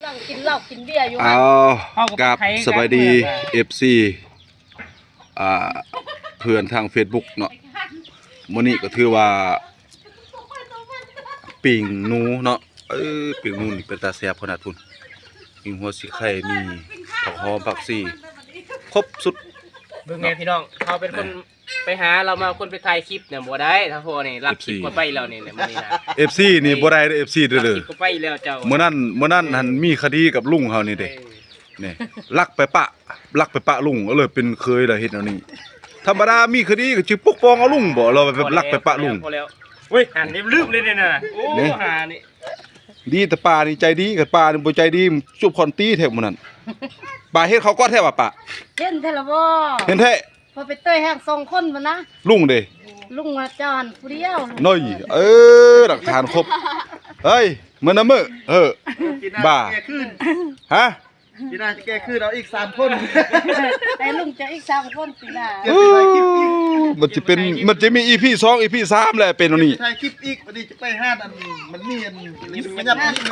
ນັ່ງກິນເຫຼົ້າກິນເບຍຢູ່ຫັ້ນ. ອ້າວ ເຮົາກໍໄປ ກາບ ໄປ ສະບາຍດີ ກາບ ເອັຟຊີ ອ່າ ເພື່ອນທາງເຟສບຸກເນາະ. ມື້ນີ້ກໍຖືວ່າປີ້ງໜູເນາະ. ເອີ ປີ້ງໜູນີ້ເປັນຕາແຊບຂະໜາດພຸ້ນ. ມີຫົວສີໄຄ ມີຜັກຫອມ ຜັກຊີ ຄົບສຸດ. ເບິ່ງແດ່ ເນາະ ພີ່ນ້ອງ ເຮົາເປັນຄົນ ນະ ໄປຫາລາວມາ ຄົນໄປຖ່າຍຄລິບນະ ບໍ່ໄດ້. ຖ້າພໍນີ້ລັກຄລິບ ເອັຟຊີ ກໍໄປແລ້ວນີ້ນະ ມື້ນີ້ນະ. ເອັຟຊີນີ້ ເອີ ບໍ່ໄດ້ເດີ ເອັຟຊີເດີ. ລັກຄລິບກໍໄປແລ້ວເຈົ້າ. ມື້ນັ້ນ ມື້ນັ້ນ ເອີ ຫັ້ນມີຄະດີກັບລຸງເຮົານີ້ເດ້. ເອີ ນີ້ ລັກໄປປະ ລັກໄປປະລຸງ ກໍເລີຍເປັນເຂີຍລະເຮັດແນວນີ້. ທຳມະດາມີຄະດີກໍຊິປົກປ້ອງເອົາລຸງບໍ ລາວແບບລັກໄປປະລຸງ. ພໍແລ້ວ ພໍແລ້ວ ໂອ້ຍ ຫັ້ນ ລືມເລີຍນີ້ນະ. ໂອ້ ນີ້ ຫານີ້ ດີແຕ່ປ້ານີ້ໃຈດີ ຄັນປ້ານີ້ບໍ່ໃຈດີ ຈູບຄ້ອນຕີແທ້ມື້ນັ້ນ. ປ້າເຫັນເຂົາກອດແທ້ຫວາປ້າ? ເຫັນແທ້ລະບໍ່? ເຫັນແທ້. ພໍໄປເຕີຍແຮງສອງຄົນພຸ້ນນະ. ລຸງເດ? ລຸງວ່າເຈົ້າຫັ້ນຜູ້ດຽວ. ນ້ອຍ ເອີ ຫຼັກຖານຄົບ. ເຮີ້ຍ ມື້ນະມື້ ເອີ ບ້າ ຮະ? ປີໜ້າຈະແກ້ຄືນເອົາອີກສາມຄົນ. ແຕ່ລຸງຈະອີກສາມຄົນປີໜ້າ. ມັນຈະເປັນ ມັນຈະມີອີພີສອງ ອີພີສາມແຫຼະ ເປັນອັນນີ້ ຖ່າຍຄລິບອີກ. ບັດນີ້ຈະໄປຮ້ານອັນ ມັນມີອັນ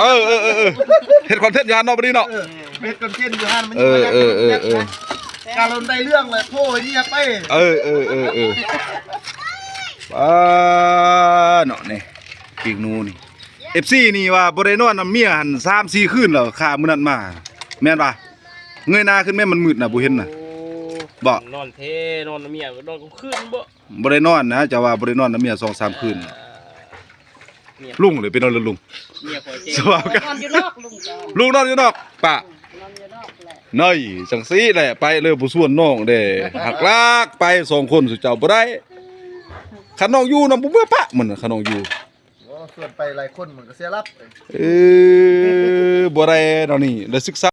ເອີ ເອີ ເອີ ເອີ ເຮັດຄອນເທັນຢູ່ຫັ້ນເນາະ ບັດນີ້ເນາະ. ເອີ ເຮັດຄອນເທັນຢູ່ຫັ້ນ ມັນ ເອີ ເອີ ເອີ ເອີ ກາລົນໄດ້ເລື່ອງແລ້ວ ໂທໃຫ້ເມຍໄປ. ເອີ ເອີ ເອີ ເອີ ປ້າ ເນາະ ນີ້ ປີກໜູນີ້. ເອັຟຊີນີ້ວ່າບໍ່ໄດ້ນອນນຳເມຍຫັ້ນສາມສີ່ຄືນແລ້ວ ຄາມື້ນັ້ນມາ ແມ່ນປະ? ເງີຍໜ້າຂຶ້ນແມ່ນມັນມືດນະ ບໍ່ເຫັນນະ. ໂອ້ ບໍ່ ນອນແທ້ ນອນນຳເມຍ ນອນກາງຄືນບໍ່? ບໍ່ໄດ້ນອນນະ ເຈົ້າວ່າບໍ່ໄດ້ນອນນຳເມຍສອງສາມຄືນ. ເມຍ ລຸງເດ ໄປນອນເລີຍລຸງ. ເມຍຂ້ອຍເຈັບ ສະພາບການ ນອນຢູ່ນອກ ລຸງເຈົ້າ ລຸງນອນຢູ່ນອກ ປ້າ ນອນຢູ່ນອກແຫຼະ. ນ້ອຍ ຈັ່ງຊີ້ແຫຼະ ໄປເລີຍ ບໍ່ຊວນນ້ອງເດ້ ຫັກລາກໄປສອງຄົນ ສູ່ເຈົ້າບໍ່ໄດ້. ຄັນນ້ອງຢູ່ນຳ ບໍ່ເມືອປະມັນ ຄັນນ້ອງຢູ່. ໂອ້ ຊວນໄປຫຼາຍຄົນມັນກໍເສຍຫຼັບ. ເອີ ບໍ່ໄດ້ແນວນີ້ ໄດ້ສຶກສາ